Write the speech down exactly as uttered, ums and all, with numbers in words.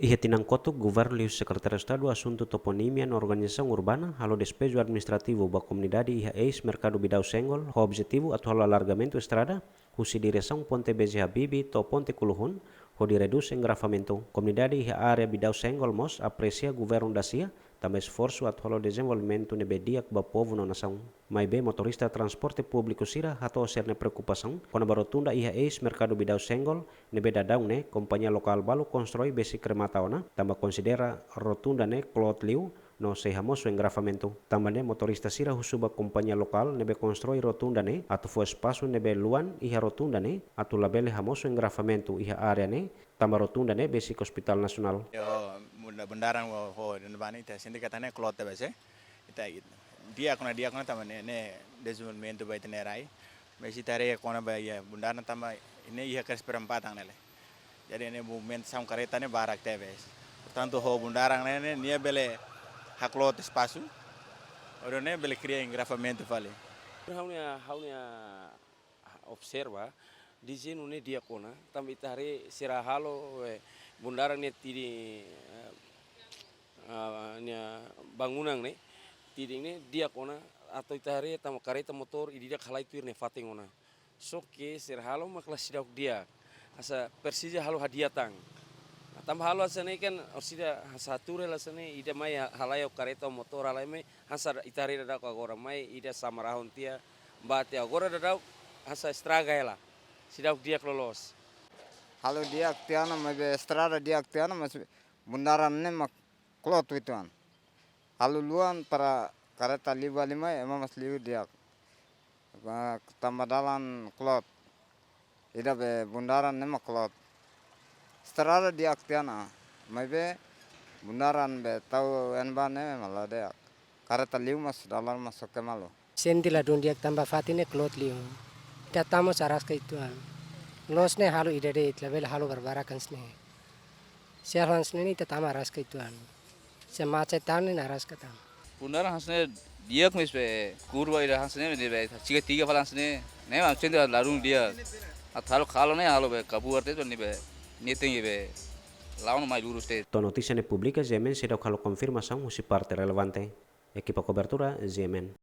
Iha tinan kotuk, Governu liuhusi Sekretáriu Estadu Asuntu Toponímia no Organizasaun Urbana halo despeju administrativu ba komunidade iha eis Merkadu Bidau Senggol, ho objetivu atu halo alargamentu estrada husi diresaun Ponte B J Habibie to'o Ponte Kuluhun, hodi redús engarrafamentu. Komunidade iha área Bidau Senggol mós apresia governu dasia, tanba esforsu atu halo dezenvolvimentu ne'ebé di'ak ba povu no nasaun. Maibé motorista transporte públiku sira hato'o sira-nia preokupasaun kona-ba rotunda iha eis Merkadu Bidau Senggol, ne'ebé daudaun ne'e kompañia lokál balu konstroi besik remata ona, tanba konsidera rotunda ne'e kloot liu no sei hamosu engarrafamentu. Tanba ne'e motorista sira husu ba kompañia lokál ne'ebé konstroi rotunda ne'e atu fó espasu ne'ebé luan iha rotunda ne'e atu labele hamosu engarrafamentu iha área ne'e, tanba rotunda ne'e besik Hospitál Nasionál. Yo, bunda-, bundaran ho, ho, dene bani ita sente katak ne'e kloot tebes, eh. Ita it-, di'ak ona, di'ak ona tanba ne'e, ne'e dezenvolvimentu ba ita-nia rai. Mas ita haree kona-ba iha bundaran tanba ne'e iha kelas perempatan ne'e lae. Jadi ne'e movimentasaun kareta ne'e barak tebes. Portantu, ho bundaran ne'e, ne'e, nia bele hakloot espasu. Hodi ne'e bele kria engarrafamentu fali. Ha'u-nia, ha'u-nia observa, dezeñu ne'e di'ak ona, tanba ita haree sira halo, eh, bundaran ne'e tiding, eh, ah, nia bangunan ne'e, tiding ne'e di'ak ona, atu ita haree tanba kareta motór ida-idak halai tuir nia fatin ona. Só ke sira halo mak la seidauk di'ak. Hanesan presiza halo hadi'a tan. Tanba halo hanesan ne'e kan orsida hanesan hatuur hela hanesan ne'e ida mai ha-, halai ho kareta motór halai mai hanesan ita haree daudauk agora mai ida sama rahun tiha bá tiha agora daudauk hanesan estraga hela. Seidauk di'ak loloos. Halo di'ak tiha ona maibé estrada di'ak tiha ona mas bundaran ne'e mak kloot uitoan. Halo luan para kareta liu bá liu mai ema mós liu di'ak. Ba, tanba dalan kloot. Ida be bundaran ne'e mak kloot. Estrada di'ak tiha ona. Maibé bundaran be tau iha ne'ebá ne'e mak la di'ak. Kareta liu mós dalan mós soke malu. Sente ladún di'ak tanba fatin ne'e kloot liu. Ita tama araska uitoan. Loos ne'e halo ida de'it labele halo barbarak hanesan ne'e. Se halo hanesan ne'e ita tama araska uitoan. Se macet tan ne'e araska tan. Bundaran hanesan ne'e di'ak maibé kurva ida hanesan ne'e ne'ebé tiga tiga fali hanesan ne'e. Ne'e mak sente ladún di'ak. Atu halo kalan ne'e halo be kabur de'it ne'ebé ne'e tenke be la'o no mai lurus de'it. To'o notísia ne'e publika, G M N seidauk halo konfirmasaun husi parte relevante. Ekipa kobertura, G M N.